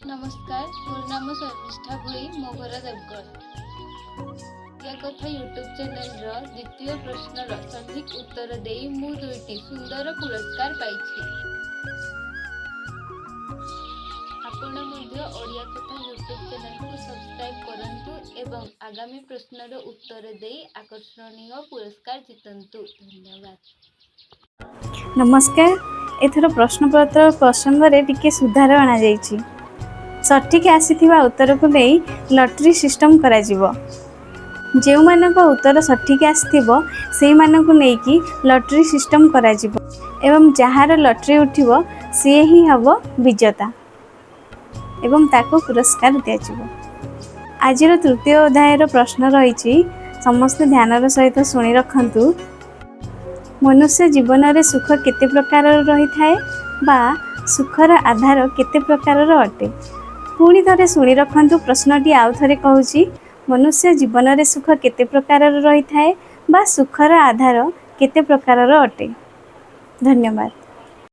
ନମସ୍କାର, ମୋର ନାମ ଶର୍ମିଷ୍ଠା ଭୋଇ, ମୋ ଘର ଦେବଗଡ଼। ଓଡ଼ିଆ କଥା ୟୁଟ୍ୟୁବ୍ ଚ୍ୟାନେଲର ଦ୍ୱିତୀୟ ପ୍ରଶ୍ନର ସଠିକ୍ ଉତ୍ତର ଦେଇ ମୁଁ ଦୁଇଟି ସୁନ୍ଦର ପୁରସ୍କାର ପାଇଛି। ଆପଣ ମଧ୍ୟ ଓଡ଼ିଆ କଥା ୟୁଟ୍ୟୁବ୍ ଚ୍ୟାନେଲକୁ ସବସ୍କ୍ରାଇବ୍ କରନ୍ତୁ ଏବଂ ଆଗାମୀ ପ୍ରଶ୍ନର ଉତ୍ତର ଦେଇ ଆକର୍ଷଣୀୟ ପୁରସ୍କାର ଜିତନ୍ତୁ। ଧନ୍ୟବାଦ। ନମସ୍କାର। ଏଥର ପ୍ରଶ୍ନପତ୍ର ପ୍ରସଙ୍ଗରେ ଟିକେ ସୁଧାର ଅଣାଯାଇଛି। ସଠିକ୍ ଆସିଥିବା ଉତ୍ତରକୁ ନେଇ ଲଟେରୀ ସିଷ୍ଟମ୍ କରାଯିବ। ଯେଉଁମାନଙ୍କ ଉତ୍ତର ସଠିକ୍ ଆସିଥିବ, ସେଇମାନଙ୍କୁ ନେଇକି ଲଟେରୀ ସିଷ୍ଟମ୍ କରାଯିବ ଏବଂ ଯାହାର ଲଟେରୀ ଉଠିବ, ସିଏ ହିଁ ହେବ ବିଜେତା ଏବଂ ତାକୁ ପୁରସ୍କାର ଦିଆଯିବ। ଆଜିର ତୃତୀୟ ଅଧ୍ୟାୟର ପ୍ରଶ୍ନ ରହିଛି, ସମସ୍ତେ ଧ୍ୟାନର ସହିତ ଶୁଣି ରଖନ୍ତୁ। ମନୁଷ୍ୟ ଜୀବନରେ ସୁଖ କେତେ ପ୍ରକାରର ରହିଥାଏ ବା ସୁଖର ଆଧାର କେତେ ପ୍ରକାରର ଅଟେ? ପୁଣି ଥରେ ଶୁଣି ରଖନ୍ତୁ, ପ୍ରଶ୍ନଟି ଆଉ ଥରେ କହୁଛି। ମନୁଷ୍ୟ ଜୀବନରେ ସୁଖ କେତେ ପ୍ରକାରର ରହିଥାଏ ବା ସୁଖର ଆଧାର କେତେ ପ୍ରକାରର ଅଟେ? ଧନ୍ୟବାଦ।